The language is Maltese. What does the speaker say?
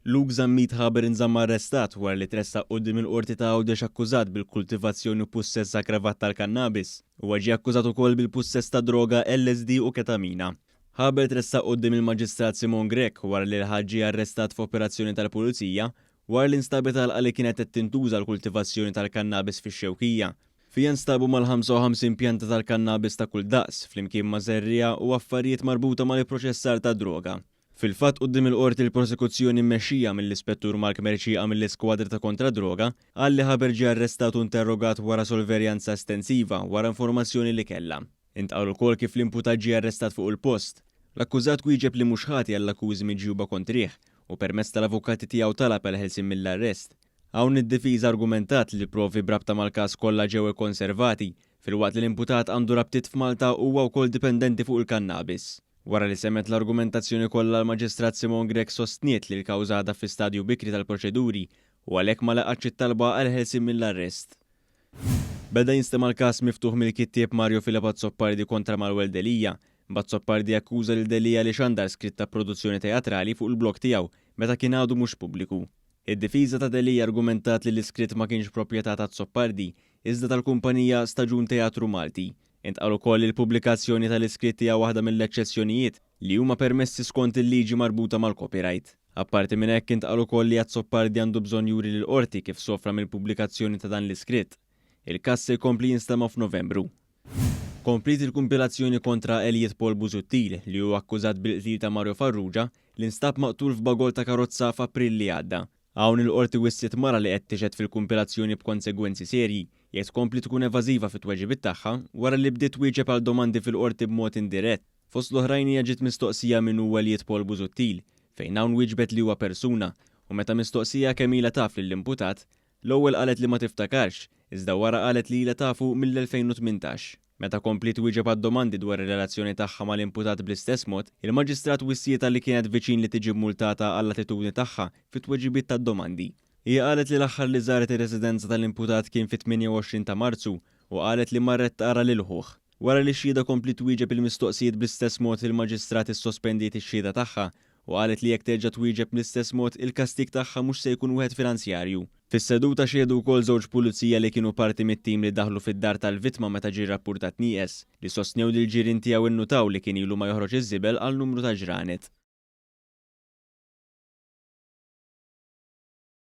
Luke Zammit Haber inżamm arrestat wara li tressaq quddiem il-Qorti ta' Għawdex akkużat bil-kultivazzjoni u pussess aggravat tal-kannabis. Huwa ġie akkużat ukoll bil-pussess ta' droga LSD u ketamina. Haber tressaq quddiem il-Maġistrat Simon Grech wara li l-Ħadd ġie arrestat f'operazzjoni tal-Pulizija wara li nstabet għalqa li kienet qed tintuża għall-kultivazzjoni tal-kannabis fix-Xewkija. Fiha nstabu mal-55 pjanta tal-kannabis ta' kull daqs, flimkien ma' żerriegħa u affarijiet marbuta mal-ipproċessar tad-droga. Fil-fatt quddiem il-Qorti l-Prosekuzzjoni mmexxija mill-Ispettur Mark Mercieca mill-Iskwadra ta' Kontra d-Droga qal li Haber ġie arrestat u interrogat wara solverjanza estensiva wara informazzjoni li kellha. Intqal ukoll kif l-imputat ġie arrestat fuq il-post. L-akkużat wieġeb li mhux ħati għall-akkużi miġjuba kontrih u permezz tal-avukati tiegħu talab għall-ħelsien mill-arrest. Hawn id-difiża argumentat li l-provi b'rabta mal-każ kollha ġew ikkonservati filwaqt li l-imputat għandu rabtiet f'Malta u huwa wkoll dipendenti fuq il-kannabis. Wara li semgħet l-argumentazzjoni kollha l-Maġistrat Simone Grech sostniet li l-kawża għadha fi stadju bikri tal-proċeduri u għalhekk ma laqgħetx it-talba għall-ħelsien mill-arrest. Beda jinstema' l-każ miftuħ mill-kittieb Mario Philip Azzopardi kontra Manuel Delia, b'Azzopardi jakkuża lil Delia li xandar skritt ta' produzzjoni teatrali fuq il-blog tiegħu meta kien għadu mhux pubbliku. Id-difiża ta' Delia argumentat li l-iskritt ma kienx proprjetà ta' Azzopardi iżda tal-kumpanija Staġun Teatru Malti. Intqal ukoll li l-pubblikazzjoni tal-iskritt hija waħda mill-eċċezzjonijiet li huma permessi skont il-liġi marbuta mal-copyright. Apparti minn hekk intqal ukoll li Azzopardi għandu bżonn juri lill-Qorti kif sofra mill-pubblikazzjoni ta' dan l-iskritt. Il-każ se jkompli jinstema' f'Novembru. Kompliet il-kumpilazzjoni kontra Elliot Paul Busuttil li hu akkużat bil-qtil ta' Mario Farrugia li nstab maqtul f'bagol ta' karozza f'April li għadda. Hawn il-Qorti wissiet mara li qed tixhed fil-kumpilazzjoni b'konsegwenzi serji jekk tkompli tkun evażiva fit-tweġibiet tagħha wara li bdiet twieġeb għal domandi fil-Qorti b'mod indirett. Fost l-oħrajn hija ġiet mistoqsija min hu Elliot Paul Busuttil, fejn hawn wieġbet li huwa persuna u meta mistoqsija kemm ilha taf lill-imputat, l-ewwel qalet li ma tiftakarx, iżda wara qalet li ilha tafu mill-2018. Meta kompliet twieġeb għad-domandi dwar ir-relazzjoni tagħha mal-imputat bl-istess mod, il-Maġistrat wissietha li kienet viċin li tiġi mmultata għall-attitudni tagħha fit-tweġibiet tad-domandi. Hija qalet li l-aħħar li żaret ir-residenza tal-imputat kien fit-28 ta' Marzu u qalet li marret tara lil ħuh. Wara li x-xhieda kompliet twieġeb il-mistoqsijiet bl-istess mod il-Maġistrat issospendiet ix-xhieda tagħha u qalet li jekk terġa' twieġeb bl-istess mod il-kastig tagħha mhux se jkun wieħed finanzjarju. Fis-seduta xehdu wkoll żewġ pulizija li kienu parti mit-tim li daħlu fid-dar tal-vittma meta ġie rrappurtat nieqes, li sostnew li l-ġirien tiegħu nnutaw li kien ilu ma joħroġ iż-żibel għal numru ta' ġranet.